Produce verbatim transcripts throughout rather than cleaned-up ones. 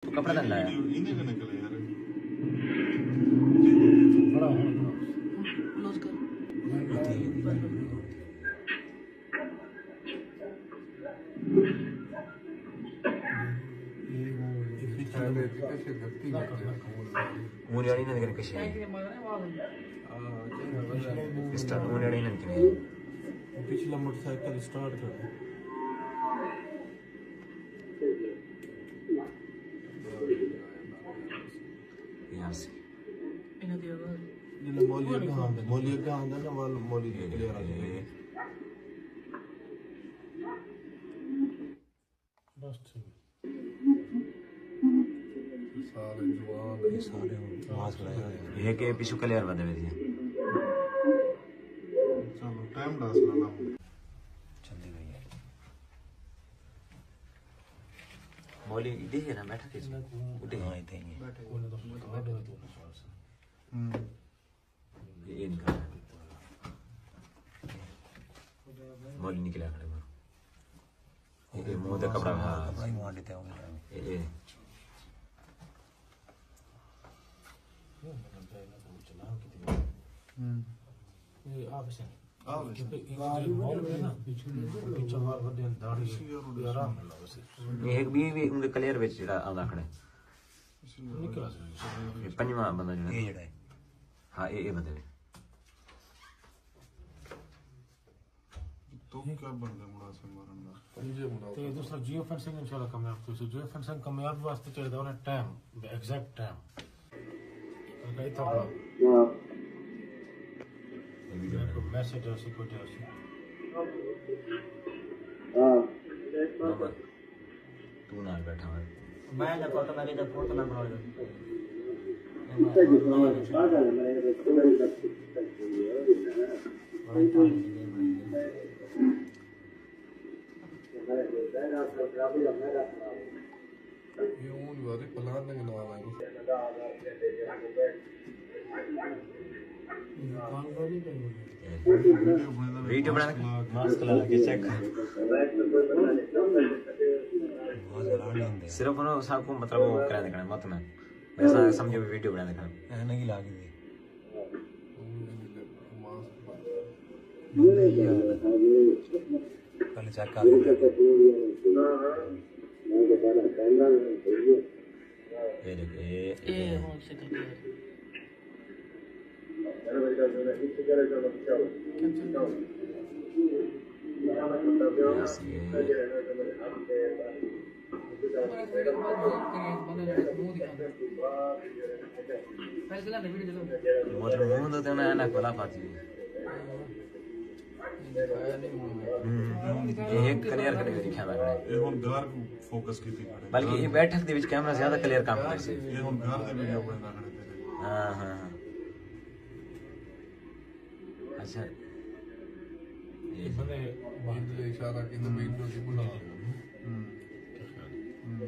تو کپڑا تاں لایا۔ ایندے کنے کلے یار۔ کلوز کر۔ اوں ریاڑی نہ کر کشے۔ اسٹارٹ اوں ریاڑی نہ کرے۔ پچھلا موٹر سائیکل اسٹارٹ کر۔ یار سی۔ انہاں دی آواز۔ جیڑھا مولی اڳاں آندا، مولی اڳاں آندا نا، ول مولی دی کلیئر آ جاندی۔ بس ٹھیک۔ سارے جوان۔ اے سارے آواز کرایا۔ اے کہ پچھوں کلیئر ودے ودے۔ چلو، ٹائم ݙس لانا۔ چلدی پئی ہے۔ مولی ݙیہہ ہے نا، بیٹھا کیسی؟ اݙے۔ ہاں، اتھے ہی ہے۔ بیٹھے۔ ہوں۔ یہ نکال۔ مولی نکلیا کھڑے مارو۔ یہ، یہ منہ تے کپڑا، ہاں۔ کپڑا ہی مار لیتے ہوں گے۔ یہ، یہ۔ ہوں۔ یہ آپ سے۔ یہ ایک بھی، بھی ان کے کلیئر وچ جڑا آندا کھڑے۔ یہ پنجواں بندہ جڑا۔ یہ جڑا ہے۔ ہاں، یہ، یہ بندے نے۔ تو کیا بندے مڑا سے مارن دا؟ تے دوسرا جیو فینسنگ انشاءاللہ کامیاب تھیسی۔ جیو فینسنگ کامیاب واسطے چاہیدا ہونا ٹائم، ایگزیکٹ ٹائم۔ کیونکہ اتھاں کوئی میسج آسی، کچھ آسی۔ ہاں۔ تو نال بیٹھا ہوئے۔ میں نہ پتہ، میں ادھر فوٹو نہ بنا لوں۔ یہ اون بارے پلان نہ بنا لیں۔ ویڈیو بݨا، ماسک لا کے چیک۔ صرف انہاں ساکوں کوں مطلب او کریندے کھڑے، مت میں۔ ویسا سمجھو ویڈیو بݨیندے کھڑے۔ اے نہیں لا کے۔ بندے ہی آ۔ پہلے چیک کر۔ اے ݙیکھ، اے، اے اے۔ ہݨ سیدھا کر۔ کینسل۔ بس اے۔ مطلب منہ دے تے انہاں عینک ولا پاتی ہوئی۔ ہوں۔ اے ہک کلیئر کݙے وچ لکھیا ہویا کھڑے۔ اے ہݨ گھر کوں فوکس کیتی کھڑے۔ بلکہ اے بیٹھک دے وچ کیمرہ زیادہ کلیئر کم کریسی۔ اے ہݨ گھر دے ویڈیو بݨیندا کھڑے تیݙے۔ ہاں، ہاں، ہاں۔ اچھا۔ اے بندے عید دے اشارہ کیتے ویڈیو دی بݨا۔ ہوں۔ ہوں۔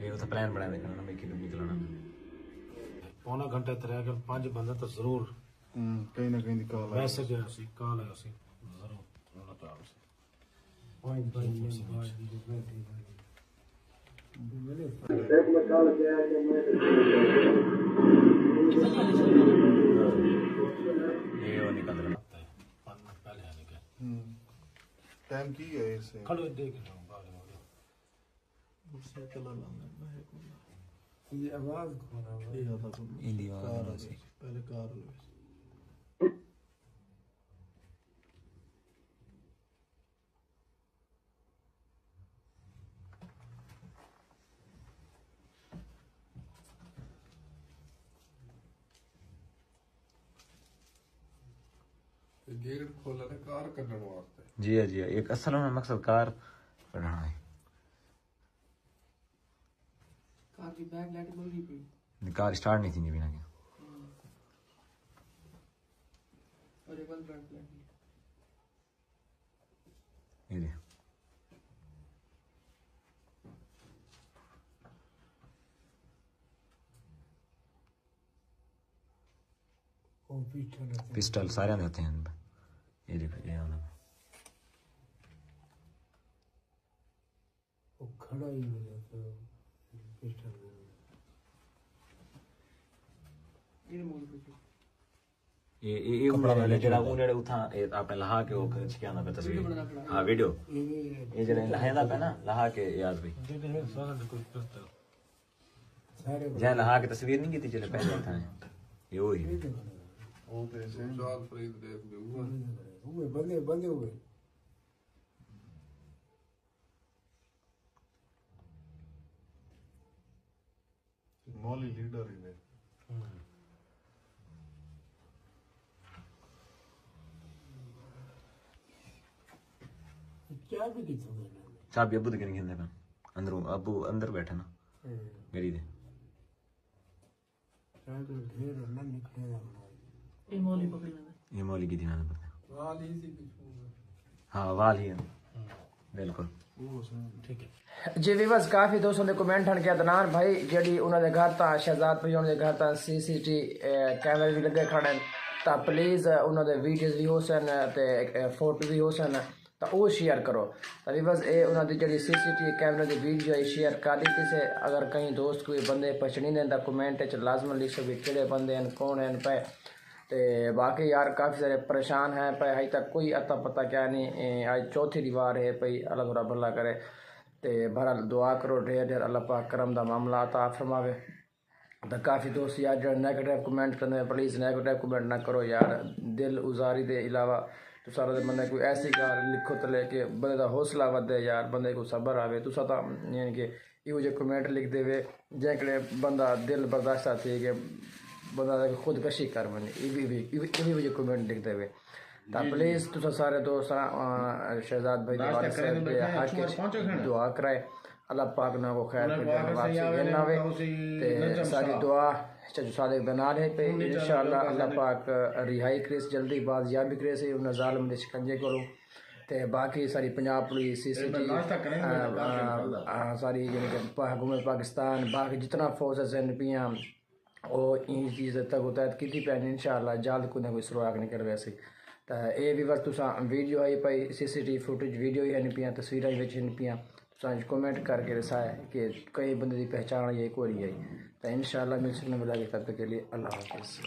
اے اتھاں پلان بݨا ݙیکھݨا نا، میں کیوں نکلݨا۔ پونا گھنٹہ تے رہ ڳئے، پنج بندے تاں ضرور۔ ہوں، کہیں نہ کہیں دی کال آئی۔ میسج آیا سی، کال آیا سی، ضرور۔ اللہ تعالیٰ سے۔ اے او نکل رہا۔ ہوں۔ ٹائم کی ہے اس سے؟ کھڑو، دیکھ لو، بعد میں۔ موٹر سائیکل والا میں ہے کون؟ یہ آواز کون آ رہا ہے؟ یہ آتا کون؟ ایندی آواز کار آ رہی ہے۔ پہلے کار آ رہی ہے۔ تے گیٹ کھولݨ تے کار کڈھݨ واسطے۔ جی ہا، جی ہا، ایک اصل انہاں مقصد کار کڈھݨا ہے۔ کار دی بیک لائٹ بل گئی پئی۔ کار سٹارٹ نہیں تھیندی بنا کے۔ ہوں۔ اور ایک بار بیک لائٹ۔ اے ݙے۔ پسٹل سارے دے ہتھیں ہیں۔ یہ دیکھو، یہ والا۔ وہ کھڑا ہی ہو جاتا ہے، پسٹل۔ یہ یہ یہ کپڑا اون ہے جڑا اون جڑے اتھاں اپنے لہا کے وہ چھکیا نہ پہ تصویر۔ ہاں، ویڈیو۔ یہ جڑے لہا دا پہ نا، لہا کے یاد بھی۔ جائیں لہا کے تصویر نہیں کی تھی چلے پہلے اتھاں۔ یہ وہی۔ بندے بندے ہوئے۔ مولی لیڈر ہی نے۔ چابی کتھوں گھندا؟ چابی ابو دے کن گھندے پن۔ اندروں ابو اندر بیٹھے نا۔ ہوں۔ گڑی دے۔ شاید ڈھیر نہ نکلے گا۔ یہ مولی پکڑ لینا۔ یہ مولی کی دینا پڑتا۔ وال ہی سی پچھوں۔ ہاں، وال ہی ہے۔ بالکل۔ جی ویورز، کافی دوستوں دے کمنٹ ہن کہ عدنان بھائی جیڑھی انہاں دے گھر تاں، شہزاد بھائی انہاں دے گھر تاں سی سی ٹی، اے، کیمرے وی لگے کھڑے ہن، تاں پلیز انہاں دے ویڈیوز وی ہوسن تے، اے، فوٹو وی ہوسن، تاں او شیئر کرو۔ تاں ویورز، اے انہاں دی جیڑھی سی سی ٹی کیمرے دی ویڈیو ہے، شیئر کر ݙتی سے۔ اگر کہیں دوست کوئی بندے پہچنیندے ہن تاں کمنٹ وچ لازماً لکھسو کہ کیڑھے بندے ہن، کون ہن پئے۔ تے باقی یار کافی سارے پریشان ہیں پئے، ہج تک کوئی اتا پتہ کیا نہیں۔ اے، اج چوتھی دیوار ہے پئی، اللہ تھوڑا بھلا کرے۔ تے بہرحال دعا کرو ڈھیر ڈھیر، اللہ پاک کرم دا معاملہ عطا فرماوے۔ تے کافی دوست یار جڑے نیگیٹو کمنٹ کرنے، پلیز نیگیٹو کمنٹ نہ کرو یار، دل آزاری دے علاوہ تساں دے بندے کوئی ایسی گالھ لکھو تلے کہ بندے دا حوصلہ ودے یار، بندے کوں صبر آوے۔ تساں تاں یعنی کہ ایہو جے کمنٹ لکھدے وے، جیں کڑے بندہ دل برداشتہ تھی کہ بندہ خودکشی کر ونڄے، ایہو، ایہو، ایہو جے کمنٹ لکھدے وے۔ تاں پلیز تساں سارے دوستاں، آ، شہزاد بھائی دے والد صاحب دے حق وچ دعا کرائے، اللہ پاک انہاں کوں خیر کوں جنت واپسی گھن آوے۔ تے ساری دعا چچو صادق دے نال ہے پئی، انشاءاللہ اللہ پاک رہائی کریس، جلدی بازیابی کریس انہاں ظالم دے شکنجے کولوں۔ تے باقی ساری پنجاب پولیس، سی سی ٹی، آ، آ، آ، ساری یعنی کہ پا-، حکومت پاکستان، باقی جتنا فورسز ہن پیاں، او ایں چیز دے تگ و تحت کیتی پئے ہن، انشاءاللہ جلد کوئی نہ کوئی سراغ نکل ویسی۔ تاں اے ویورز تساں ویڈیو آئی پئی، سی سی ٹی فوٹیج ویڈیو ہی ہن پیاں، تصویراں وچ ہن پیاں، تساں کمنٹ کر کے ݙسائے کہ کہیں بندے دی پہچان آئی ہے، کوئی نہیں آئی۔ تاں انشاءاللہ ملسوں نویں ولاگ وچ، تب تک کے لیے اللہ حافظ۔